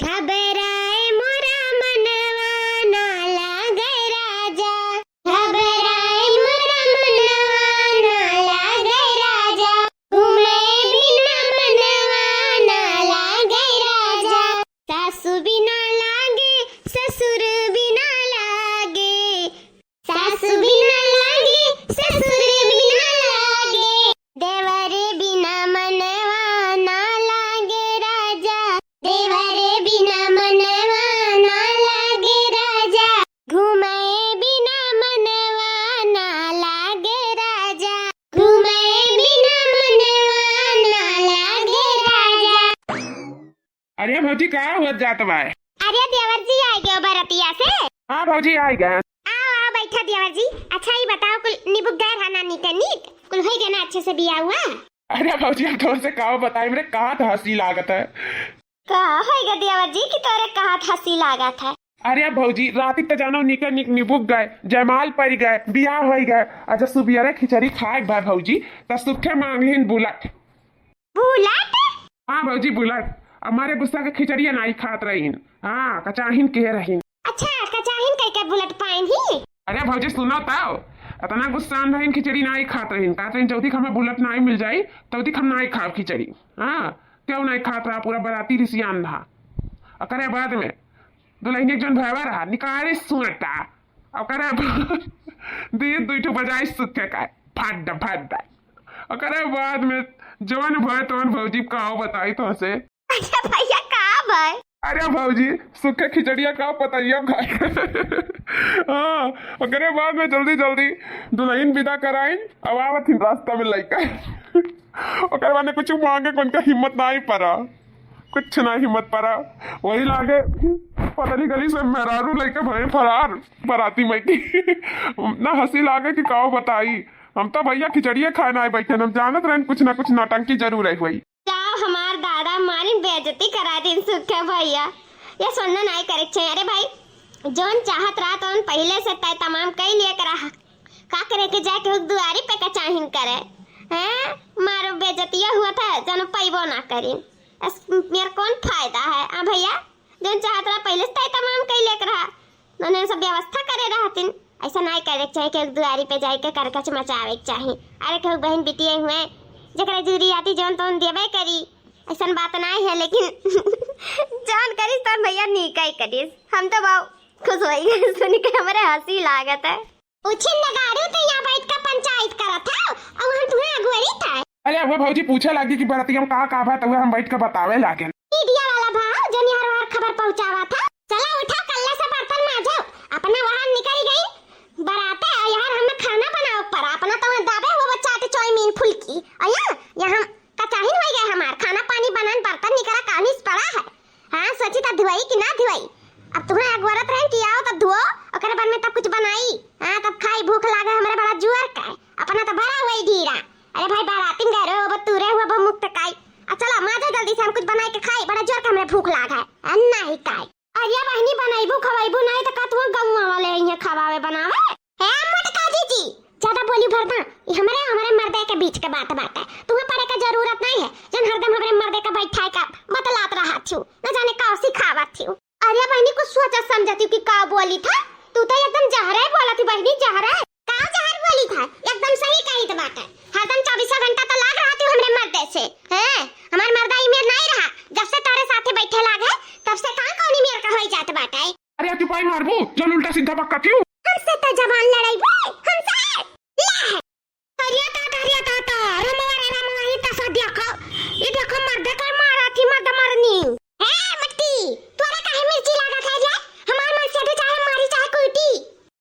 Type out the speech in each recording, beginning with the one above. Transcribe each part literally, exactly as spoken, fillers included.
घबराए मोरा मनवा ना लागे राजा, घबराए मोरा मनवा ना लागे राजा, घूमे बिना मनवा ना लागे राजा। सासु बिना लागे, ससुर बिना लागे, सासु बिना लागे, ससुर बिना लागे। देवर बिना मनवा ना लागे राजा, देवर बिना मनवा ना लागे राजा। घूमे बिना मनवा ना लागे राजा, घूमे बिना मनवा ना लागे राजा। अरे भौजी, का होत जात बा? अरे देवर जी, आइ गयो बरतिया से? हाँ भौजी, आइ गए। आओ, आओ, बैठा देवर जी। अच्छा, ई बताओ, कुल निबुक गए रहा ना नीक नीक? कुल होइ गए ना अच्छे से बियाह हुआ? अरे भौजी, हम तोहसे का बताई, हमरे का हँसी लागत है। का होइ गए देवर जी कि तोरे का हँसी लागत है? अरे भौजी, राती त जानो नीक नीक निबुक गए, जयमाल परि गए, बियाह होइ गए। अच्छा, सुबियरे खिचड़ी खाए के बा भौजी, त सुखे मांगलिन बुलेट। बुलेट? हाँ भौजी, बुलेट। हमारे गुस्सा के खिचड़िया नाई खात रहीन। हाँ, कचाहिन के रहीन। अच्छा, कचाहिन कह के बुलेट पाइन ही? अरे भौजी, सुनो तो, इतना गुस्सा में रहीन, खिचड़ी नाई खात रहीन। कहत रहीन, जल्दी हमें बुलेट नाई मिल जाई, तल्दी हम नाई खाब खिचड़ी। हाँ, क्यों नाई खात रहा, पूरा बराती रिसियान रहा। ओकरे बाद में दुल्हन एक जन भैवा रहा, निकारे सुअटा। ओकरे बाद दिए दुई ठो बजाई सुखे का, फड्डा, फड्डा। ओकरे बाद में जवन भय तवन भौजी का बताई तोहसे। अच्छा भैया, का भय? अरे भौजी, सुखे खिचड़िया का पतैया खाए। हाँ, ओकरे बाद में जल्दी जल्दी दुल्हन विदा कराइन, अब आवत हिन रास्ता में लइका। ओकरे बाद में कुछ मांगे को उनका हिम्मत नाई परा, कुछ ना हिम्मत परा। वही लागे पतली गली से मेहरारू लइके भए फरार बराती में की। ना हँसी लागे कि का बताई। हम तो भैया खिचड़िया खाए ना बैठे, हम जानत रहन कुछ ना कुछ नौटंकी जरूर है हुई। जाओ हमार दादा, मारिन बेइज्जती करा दिन सुखे भैया। ये सोना नाई करे छे। अरे भाई, जौन चाहत रहा तौन पहिले से तय तमाम कई लिए करा। का करे के जाके उस दुआरी पे कचाहिन करे? हैं? मारो बेइज्जतिया हुआ था, जन पैबो ना करिन। अस-, मेरा कौन फायदा है? आ भैया, जौन चाहत रहा पहिले से तय तमाम कई लेके रहा। उन्हें सब व्यवस्था करे रहतिन। ऐसा नाई करे के चाही कि दुआरी पे जाए के करकच मचावे के चाही। अरे केहू बहन बिटिया हुए, जेकरा जूरी आती जौन तौन देबे करी। ऐसन बात नाई है, लेकिन जौन करिस तौन भैया नीका ही करिस। हम तो बहुत खुश होई गए सुन के, हमरे हँसी लागत है। उछिन नगारू तो यहाँ बैठ के पंचायत करत हौ, और हम तुम्हें अगुवरी था। अरे वो भौजी पूछे लागी कि बरतिया में का का बा, तो हम बैठ के बतावे लागे। मीडिया वाला भाव जन यार वार खबर पहुँचावा था। चला उठा, कल्ले से बर्तन माजो, अपना वहाँ निकल गई बराते, और यार हमें खाना बनावे पड़ा, अपना तो वहाँ दाबे हुआ बच्चा आटे चाउमीन फुल्की, और यहाँ, यहाँ कचाहिन होइ गए हमार, खाना पानी बनान बर्तन निकरा कानिस पड़ा है। हाँ, सोची त धुआई कि ना धुआई। अब तुम्हें अगवरत रहन कि आओ त धुओ, ओकरे बाद में तब कुछ बनाई। हाँ, तब खाई, भूख लागे हमरे बड़ा जुअर का है। अपना त भरा हुआ ही ढीरा। अरे भाई, बारातिन गए रहो, अब तू रहे हुआ बहुत मुक्त काई। आ चला, माजो जल्दी से, हम कुछ बनाई के खाई, बड़ा जोर के हमरे भूख लाग है। आ नाही काई। अरे बहिनी, बनैबू खवैबू नाही त का तुहा गौवा वाले अइहें खवावे बनावे? हे मोटका जीजी, ज्यादा बोली भर ना, ई हमरे, हमरे मर्दे के बीच के बात बाटे। तुम्हें पड़े के जरूरत नहीं है, जन हरदम हमरे मर्दे के बैठाए का बतलात रहा थिउ, न जाने का सिखावत थिउ। अरे बहिनी, कुछ सोचा समझा थिउ कि का बोली था? तू तो एकदम जहरे बोला थी बहिनी, जहरे। का जहर बोली था? एकदम सही कही त बाटे। हरदम चौबीसों घंटा तो लाग रहा थिउ हमरे मर्दे से। हैं? हमार मर्दा ई मेर नहीं रहा, जब से तारे साथे बैठे लाग है, तब से कहाँ कौनी मेर का होई जात बाटे। अरे चुपाई मारबू, जौन उल्टा सीधा बक्का थिउ। हमसे तो जबान लड़ाई बे, हमसे। ले। अरे ता, अरे ता, ता, रमवा रे रमवा, ई ता सा देखो, ई देखो मर्दे कर मारा थी, मर्द मरनी। ए मटकी, तोरा काहे मिर्ची लागत है रे? हमार मन से तो चाहे मारी चाहे कूटी।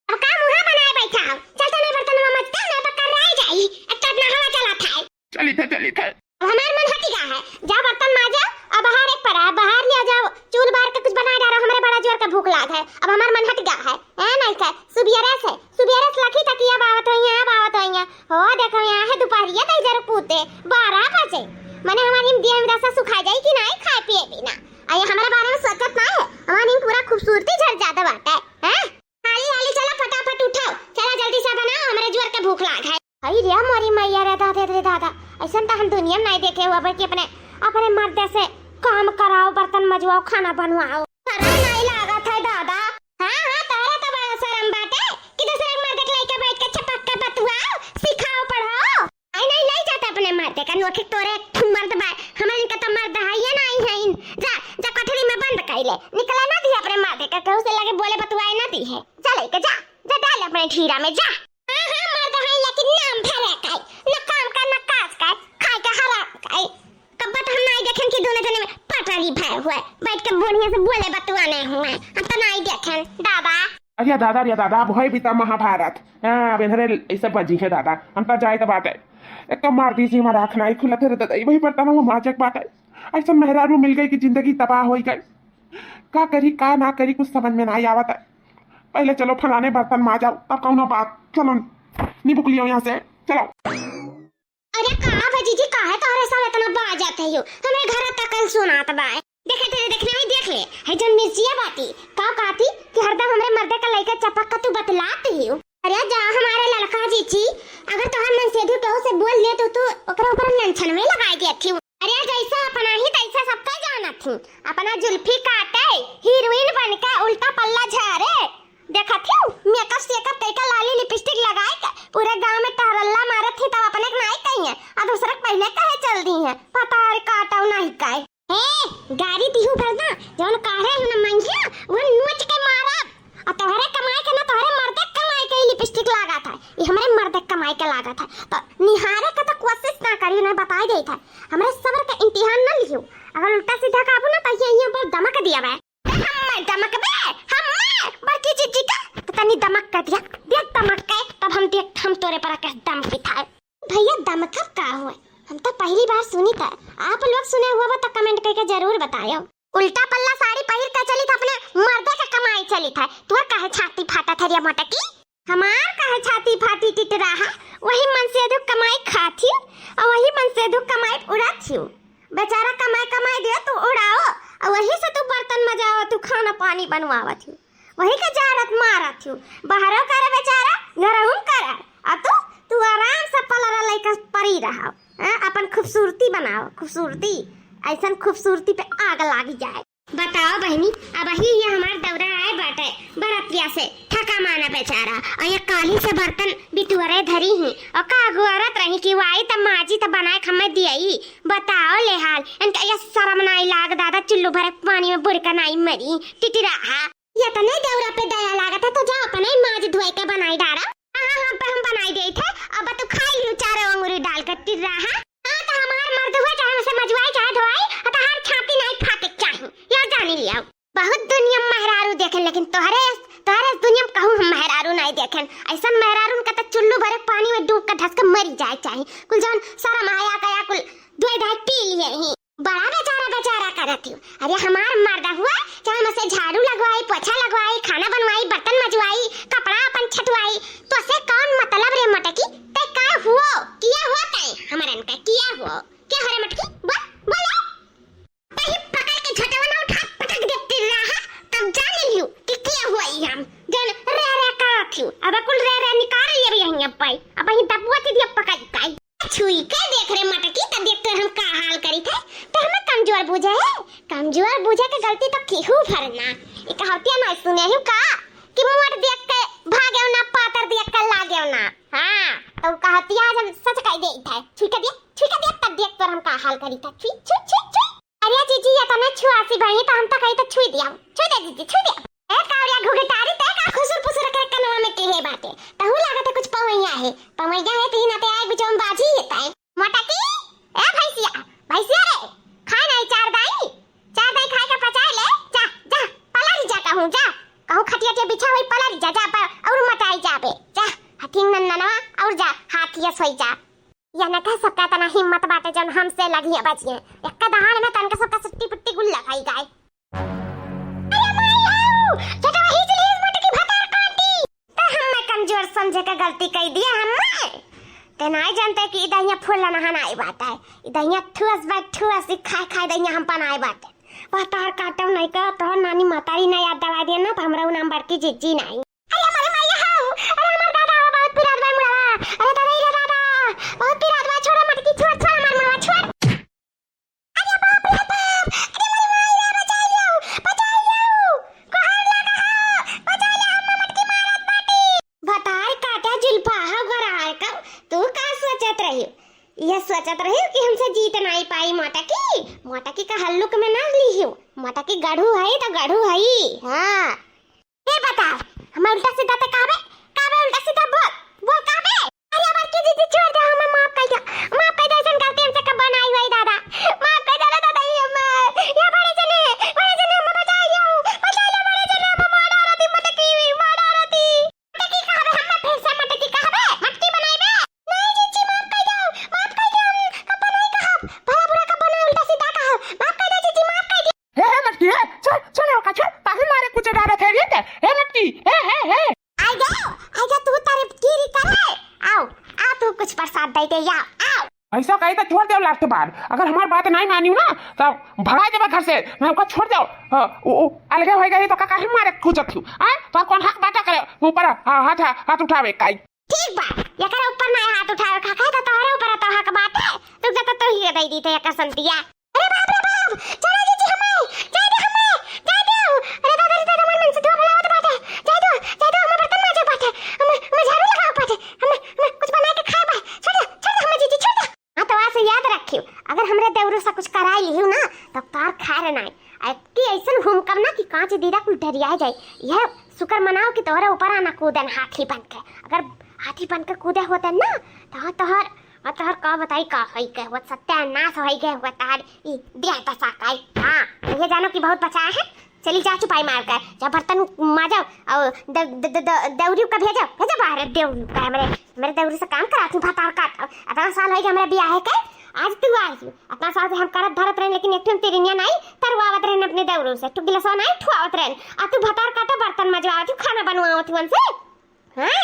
अब का मुँह बनाए बैठा हो? चल तो नहीं बर्तन में मजते, नहीं पक्का रह जाई, इतना हवा चला था। चली थे, चली थे। अब हमार मन हटि गा है, जा बर्तन माजा, अब बाहर एक परा, बाहर ले जाओ, चूल बार के कुछ बनाए डालो, हमरे बड़ा जोर के भूख लाग है, अब हमार मन हटि गा है। ए नहीं थे, सुबियरे से, सुबियरे से लखी तकिया बावत होइया, बावत होइया। हो देखो यहाँ है दोपहरिया तई जरूर पूते, बारह बजे। मने हमारी दिया में दशा सुखा जाई कि नहीं खाए पिए बिना। आ ये हमारे बारे में सोचत ना है, हमारी पूरा खूबसूरती झड़ जाता बाटे, हैं? हाली हाली चला फटाफट उठाओ, चला जल्दी से बनाओ, हमरे जुअर के भूख लाग है। हई रे मोरी मैया रे दादा रे दादा, ऐसन तो हम दुनिया में नहीं देखे हुआ, बल्कि अपने, अपने मर्दे से काम कराओ, बर्तन मजुआओ, खाना बनवाओ। शरम नाहीं लागत है दादा? हाँ, हाँ, तोहरा तो बड़ा शरम बाटे कि दूसरे के मर्द के लइके बैठ के चपक के बतुआओ, सिखाओ, पढ़ाओ। आई नहीं, लई जाते अपने मर्दे का, नोखे तोरे एक ठो मर्द बा, हमरे इनका तो मर्द है ये नहीं है। जा, जा कोठरी में बंद कर ले, निकले ना दी अपने मर्दे का, केहू से लगे बोले बतुआए ना दी है। जा लइके जा, जा डाल अपने ठीरा में, जा। हाँ, हाँ, मर्द है लेकिन नाम भरे का, न काम का, न काज का, खाए का हराम का। कब्बत हम नहीं देखेन कि दोनों जने में पटरी भय हुए, बैठ के बढ़िया से बोले बतुआने हुए, हम तो नहीं देखेन दादा। अरे दादा, अरे दादा, अब होई बीता महाभारत। हाँ, अब इधरे ऐसे बजी है दादा, हम तो जाए तो बाटे। एक तो मार दीजिए, हमारा आँख नहीं खुलत है रे दादा, वही बर्तन वो माजक बाटे। ऐसा मेहरारू मिल गई कि जिंदगी तबाह हो गई। का करी, का ना करी, कुछ समझ में नहीं आवत है। पहले चलो फलाने बर्तन माजाओ, तब कौनो बात। चलो, निबुक लियो यहाँ से, चलो। अरे का भा जीजी, काहे तोहरे सब इतना बाजत है यो? हमरे घर तक सुनात बा। देखे तेरे देखने में देख ले, है जौन मिर्चिया बाटी, का कहती कि हरदम हमरे मर्दे का लइके चपक का तू बतलात ही हो। अरे जा हमारे ललका जीजी, अगर तोहर मनसेधु केहू से बोल ले तो तू ओकरा ऊपर लंछन में लगाई देती हो। अरे जैसा अपना ही तैसा सबका जानत ही, अपना जुल्फी काटे, हीरोइन बन के उल्टा पल्ला झारे। देखत हिउ, मेकअप सेकअप कइके लाली लिपस्टिक लगाइके पूरे गाँव में टहरल्ला मारत ही, तब अपने के नाई कही है, आ दूसरे के पहले कहे चल दी है, पता है काटव नहीं काहे। ए, गारी दिहू भर ना, जौन काढ़े हूँ ना मंगिया, वो नोच के मारब। आ तोहरे कमाई के ना, तोहरे मर्दे के कमाई के ही लिपस्टिक लागत है, ये हमरे मर्दे के कमाई के लागत है, तो निहारे के तो कोशिश ना करी, नहीं बताई देत है, हमरे सबर का इम्तिहान ना लिहू, अगर उल्टा सीधा कहबू ना तो ये यहाँ पर दमक दिया बे। हम्मे दमकबे, हम्मे बड़की जीजी का, तो तनी दमक कर दिया, देख दमक के, तब हम देख, हम तोरे पर के दमकी था। भैया दमकब का हुए? हम तो पहली बार सुनी था, आप लोग सुने हुआ बा तो comment करके जरूर बतायो। उल्टा पल्ला साड़ी पहिर के चली था, अपने मर्दे के कमाई चली था, तोर काहे छाती फाटा थरिया मोटकी? हमार काहे छाती फाटी टिटराहा, वही मनसेधु कमाई खात हिउ, और वही मनसेधु कमाई उड़ात हिउ। बेचारा कमाई कमाई दे तू उड़ाओ, और वही से तू बर्तन मजाओ, तू खाना पानी बनवावत हिउ, वही के जारत मारत हिउ, बहरो करे बेचारा, घरहू करे, और तू, तू आराम से पलरा लइके परी रहो, हाँ? अपन खूबसूरती बनाओ, खूबसूरती, ऐसन खूबसूरती पे आग लागी जाए। बताओ बहिनी, अबही ये हमार दौरा आए बाटे बरतिया से, थका माना बेचारा, और ये काली से बर्तन बिटुअरे धरी ही, और का अगुआरत रही कि वाई त माजी त बनाए खम्मे दियई। बताओ ले हाल, इनका ये शरम नाई लाग दादा, चुल्लू भरे पानी में बुड़ के नाई मरी, टिटिराहा। ये तने दौरा पे दया लागत है तो जा अपने माज धोए के बनाई डारा। हाँ, हाँ, हम पे हम बनाई देई थे, अब तू खाई लियो चारों अंगुरी डाल के टिटिराहा। हाँ, तो हमार मर्द हुए, चाहे उसे मजुआई, चाहे धोआई, और तोहार छाती नाई फाटे के चाही, या जानी लिया। बहुत दुनिया में मेहरारू देखेन, लेकिन तोहरे, तोहरे दुनिया में कहूँ हम मेहरारू नाई देखेन। ऐसन मेहरारून का तो चुल्लू भरे पानी में डूब के धस के मरी जाए चाही। कुल जौन शरम आया गया, कुल धोए धाए पी लिए ही। बड़ा बेचारा बेचारा करत हिउ। अरे हमार मर्द हुआ, चाहे हमसे झाड़ू लगवाई, पोछा लगवाई, खाना बनवाई, बर्तन मजवाई, कपड़ा अपन छटवाई, तो से कौन मतलब रे मटकी? ते का हुओ? किया हुआ तै हमरन का? किया हुओ? क्या हो रे मटकी? बोल, बोलो। कहीं पकड़ के झटवा ना उठा, पटक देती रहा, तब जान लियो कि किया हुआ ही हम। जौन रे रे करत हिउ, अब कुल रे रे निकाल लिए भी यहीं अब पाई, अब यहीं दबुआ थी दिया पकड़ काई। छुई के देख रे मटकी, त देख तोर हम का हाल करी थे, तो हमें कमजोर बुझे है। कमजोर बुझे के गलती तो केहू भर ना। ई कहावतिया ना सुने हिउ का कि मोट देख के भागेउ ना, पातर देख के लागेउ ना। हाँ, तो कहावतिया आज हम सच कह दे थे। छुई के देख, छुई के देख, तब देख तोर हम का हाल करी थे। छुई, छुई, छुई, छुई। अरे जीजी, ये तने छुआसी बहिनी, तो हम तो कही तो छुई दिया, छुई दे जीजी, छुई दे। ए कावड़िया घुघटारी, ते का खुसुर फुसुर के कनवा में केहे बाटे? तहू लागत है कुछ पवैया है। पवैया है, तीन आते आए बिचौन बाजी है ताई। मोटकी, ए भैंसिया, भैंसिया रे, खाए नहीं चार दाई, चार दाई खाए के पचाए ले, जा, जा, पलरी जा कहूँ, जा, कहूँ खटिया के बिछा हुई पलरी जा, जा, पर और मटाई जाबे, जा, हथिन नन्ननवा, और जा, हाथिया सोई जा। या न कह सबका इतना हिम्मत बाटे जौन हमसे लगिए बचिए। एक दहाड़ में तनका सबका सुट्टी पुट्टी गुल्ला खाई गाय। अरे माई हो, ये तो वही चली इस मोटे की भतार काटी। तो हमें कमजोर समझे के गलती कई दिया हमें। ते नाई जानते कि इदहिया फूल नहा नाई बात है। इदहिया ठुअस बा ठुअस, ई खाए खाए दहिया हम बनाए बाटे। भतार काटो नहीं का, तोहर नानी मतारी ना याद दवा दिया ना, तो हमरा उ नाम बड़की जिज्जी नहीं। अरे हमारे माई हो, अरे हमार दादा हो, बहुत पिरात बा मुड़वा। अरे दादा, रे दादा, बहुत पिरात बा, छोड़ मटकी, छोड़, छोड़ हमार मुड़वा, छोड़। अरे बाप रे बाप, अरे हमारे माई रे, बचाई गढ़ू हई तो गढ़ू हई। हाँ। ए बता, हम उल्टा सीधा ते कहबे, कहबे उल्टा सीधा बोल, बोल कहबे। अरे बड़की दीदी छोड़ दे, हमें माफ कर दो, माफ कर दो, ऐसन गलती हमसे कब बनाई हुई दादा, माफ कर दो रे दादा, ये हमें, ये बड़े जने, बड़े जने हमें बचा लियो, बचा लियो बड़े जने, हमें मार डारा थी, मटकी, मार डारा थी। मटकी कहबे, हमें फिर से मटकी कहबे, मटकी बनाई बे। नहीं जीजी, माफ कर दो, माफ कर दो, कब नहीं कहब, भला बुरा कब नहीं, उल्टा सीधा कहब, माफ कर दो जीजी, माफ कर दो। हे, हे मटकी, हे, छोड़, छोड़ ओका, छोड़, काहे मारे कुछ डारत है रे ते? हे मटकी, हे, हे, हे। आइ जा, आइ जा, तू तारे गिरी करे। आओ, आ तू कुछ प्रसाद दे दे, या, आओ। ऐसा कही तो छोड़ देव last बार। अगर हमार बात नहीं मानियो ना, तो भगा देवे घर से, ना ओका छोड़ देव। हाँ, उ, उ, अलगे हो गई तो का काहे मारे कुछ क्यों? हाँ, तो कौन हक बाटा करे? ऊपर, हाँ, हाथ, हाथ उठावे काई। ठीक बा, एकरा ऊपर ना हाथ उठावे का कहे तो तोहरे ऊपर तो हक बाटे। तू जब तो ही दे दी थे एकर संतिया। अरे बाप रे बाप, छोड़ा जीजी हमें, जाए दे हमें, जाए दे। अरे दादा रे दादा, मन मन से धुआं फैलावत बाटे, जाए दो, जाए दो, हमें बर्तन माजे बाटे, हमें, हमें झाड़ू लगावे बाटे, हमें, हमें कुछ बनाए के खाए बा, छोड़ दे, छोड़ दे हमें जीजी, छोड़ दे। हाँ, तो आज से याद रखियो, अगर हमरे देवरू से कुछ कराई लिहियो ना, तो तार खैर नाई। अ, कि ऐसन हुमकम ना कि कांच दीदा कुल डरिया जाए। यह शुक्र मनाओ कि तोहरे ऊपर आना कूदन हाथी बन के। अगर हाथी बन के कूदे होते ना, तो तोहर, और तोहर का बताई का होई के, वो सत्यानाश होई के, वो तार ई दिया दशा काई। हाँ, ये जानो कि बहुत बचाए है। चली जा चुपाई मार के, जा बर्तन माजो और द-, द-, द-, द-, दौरी का भेजो, भेजो बाहर दौरी का। हमरे, हमरे दौरी से काम कराती भतार काट। इतना साल होई गए हमरे बियाहे के, आज तू आई। इतना साल से हम करत धरत रहन, लेकिन एक ठो तिरिनिया नाई तरवावत रहन अपने दौरू से, टुक गिलसवा नाई ठुआवत रहन। आ तू भतार काटा, बर्तन मजवावत हूँ, खाना बनवावत हूँ उनसे। हाँ?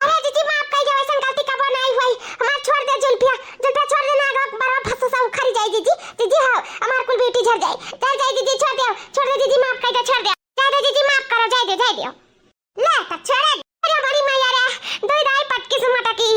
अरे जीजी, माफ कर दो, ऐसन गलती कबो नाई होई। हमार छोड़ दे जुल्फिया, जुल्फिया छोड़ दे ना, आगे बरवा फंस से उखड़ जाई जीजी। जीजी, हाँ, हमार कुल ब्यूटी झड़ जाई, झड़ जाई जीजी, छोड़ दे, छोड़ दे जीजी, माफ कर दो, छोड़ दे। जाए दे जीजी, माफ करो, जाए दे, जाए दे। ले, तब छोड़े। अरे बड़ी मैया रे, दो दाई पटकी से मटकी।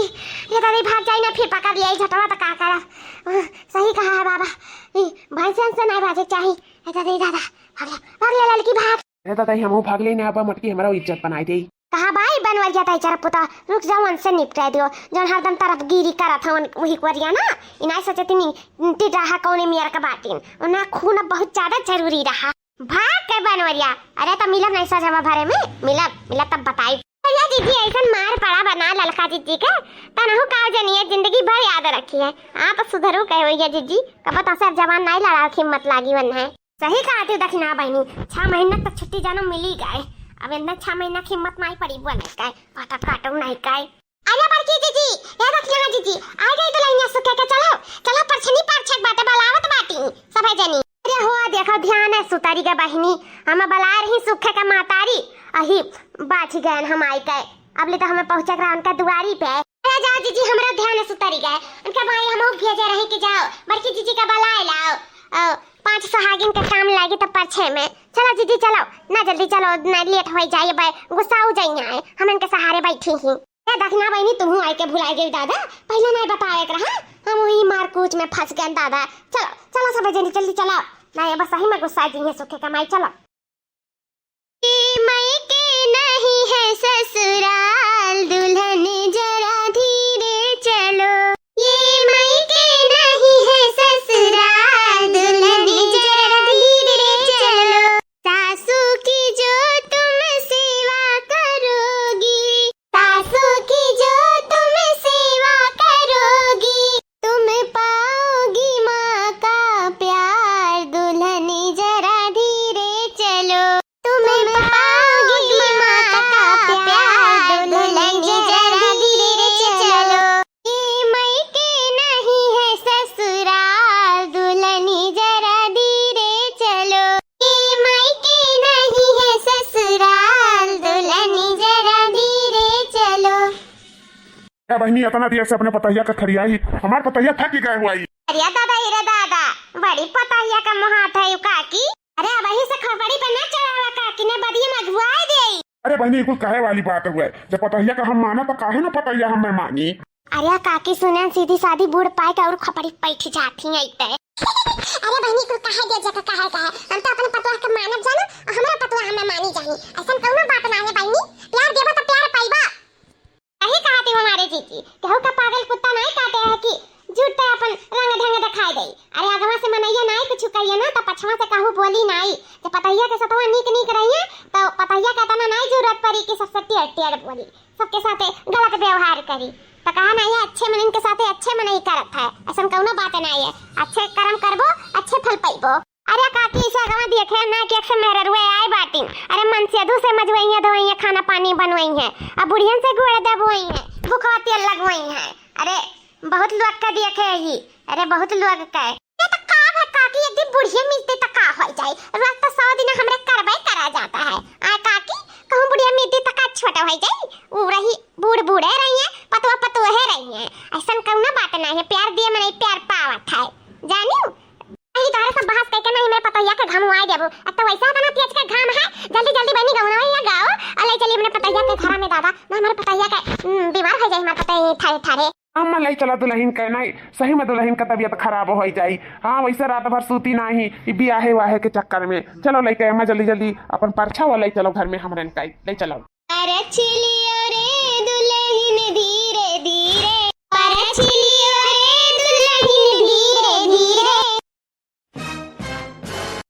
ये दादी भाग जाई ना, फिर पकड़ लिया, ई झटवा तो का करा। अ, सही कहा है बाबा, ई भैंसन से नहीं भागे चाही। ए दादी दादा, भाग ले, भाग ले ललकी, भाग। ए दादा, हमहू भाग ले ना, अब मटकी हमरा इज्जत बनाई दे। कहा भाई बनवरिया ताई चरपुता, रुक जाओ, उनसे निपटा दियो, जौन हरदम तरफगिरी करत हवन वही कोरिया ना, इनाई सोचती नी, टिटराहा कौने मियर का बाटिन, उन्हें खून अब बहुत ज्यादा जरूरी रहा। भाग के बनवरिया, अरे तो मिलब नहीं सजवा भरे में, मिलब, मिलब तब बताई। भैया जीजी ऐसन मार पड़ा बना ललका जीजी के, तनहु का जनिए जिंदगी भर याद रखी है। आप सुधरू कहे भैया जीजी, कब तो सर जवान नहीं लड़ा हिम्मत लागी वन है। सही कहा तू दखिना बहिनी, छह महीना तक छुट्टी जानो मिली गए। अब इतना छह महीना की हिम्मत नहीं पड़ी, वो नहीं काए, पटक काटो नहीं काए। अरे बड़की जीजी, ए दखिना जीजी, आ गई दुल्हनिया सुखे के, चलो, चलो परछनी परछक बाटे, बलावत बाटी सभे जनी। अरे हो, देखो ध्यान है सुतारी के बहिनी, हम बला रही सुखे के मातारी, अही बाझ गए हम आई के। अब ले तो हमें पहुँचे के रहा उनका दुआरी पे। अरे जाओ जीजी, हमरा ध्यान है सुतारी के, उनका भाई हम भेजे रही कि जाओ बड़की जीजी का बलाए लाओ। अ, पाँच सुहागिन के काम लागी तो परछे में। चलो जीजी, चलो ना, जल्दी चलो ना, लेट हो जाए, बे गुस्सा हो जाइए, हम इनके सहारे बैठी ही। ए दखिना बहिनी, तुहू आई के भुला गई दादा, पहले नहीं बतावे के रहा, हम वही मारकूच में फंस गए दादा। चलो, चलो सब जल्दी, जल्दी चलो ना, ये बस सही में गुस्सा जी है सुखे कमाई। चलो। ये मइके नहीं है ससुराल, दुल्हन जरा धीरे चलो। ये मइके नहीं है ससुराल, दुल्हन जरा धीरे चलो। सासू की जो तुम सेवा करोगी, सासू की जो तुम सेवा करोगी, तुम पाओगी माँ का प्यार, दुल्हन जरा धीरे चलो। तुम पाओगी माँ का प्यार, दुल्हन जरा धीरे चलो। ये मइके नहीं है ससुराल, दुल्हन जरा धीरे चलो। ये मइके नहीं है ससुराल, दुल्हन जरा धीरे चलो। ए बहिनी, इतना देर से अपने पतहिया का खड़ियाई, हमार पतहिया थक गए हुआ ई। अरे दादा, अरे दादा, बड़ी पतहिया का मोहात है यू काकी। अरे अबही से खोपड़ी पे ना चढ़ावा काकी, ने बदिये में अगुआए देई। अरे बहिनी, कुल कहे वाली बात हुए, जब पतहिया का हम माना तो काहे ना पतहिया हम मैं मानी। अरे काकी सुने, सीधी सादी बूढ़ पाए के और खोपड़ी पैठ जाती है ते। अरे बहिनी, कुल कहे दे जका कहे का है, हम तो अपन पतोह के मानब जानो, और हमरा पतोह हमें मानी जानी, ऐसन कौनो बात ना है बहिनी, प्यार देबा तो प्यार पाइबा। सही कहा थी हमारे जीजी, केहू का पागल कुत्ता नहीं काटे है कि झूठ पे अपन रंग ढंग दिखाई दे। अरे अगवा से मनैया नहीं कुछ कहिए ना, तो पछवा से कहू बोली ना। आई, जब पतोहिया के सतवा नीक नीक रही है, तो पतोहिया के इतना नहीं जरूरत पड़ी कि सबसे टेढ़ टेढ़ बोली, सबके साथे गलत व्यवहार करी। तो कहा ना, ये अच्छे मनइन के साथे अच्छे मनई करत है, ऐसन कौनो बात नहीं है। अच्छे कर्म करबो, अच्छे फल पाइबो। अरे काकी, इसे अगवा देखे ना कि एक से मेहररुए आए बाटिन। अरे मन से अधू से मजवइहें, धोइहें, खाना पानी बनवइहें, अब बुढ़ियन से गोड़ दबवइहें, बुखवा तेल लगवइहें। अरे बहुत लोग का देखे ही, अरे बहुत लोग का। ये तो का है काकी, एक दिन बुढ़िया मिलते तो का हो जाए, रोज तो सौ दिन हमरे करबे करा जाता है। आ काकी, कहूँ बुढ़िया मिलती तो का छोटा हो जाए, उ रही बूढ़ बूढ़े रही है, पतवा पतोहे रही है, ऐसन कौनो बात नहीं है। प्यार दिए मनई प्यार पावत है, जानियो। नहीं तोहरे सब बहस करके नहीं, मैं पतोहिया के घाम उआए देबो। अब तो वैसा इतना तेज के घाम है, जल्दी जल्दी बनी गौना या गाओ और ले चली अपने पतोहिया के घरा में दादा, ना हमारे पतोहिया के, हम्म, बीमार हो जाए हमारे पतोहिया ठारे ठारे। अम्मा ले चला दुल्हन के, नहीं सही में दुल्हन का तबीयत खराब हो जाई। हाँ वैसे रात भर सूती नहीं, ई बियाहे वाहे के चक्कर में। चलो लेके अम्मा जल्दी जल्दी अपन परछा वाला ले चलो घर में हमरन का, ले चलो। अरे चिलियो रे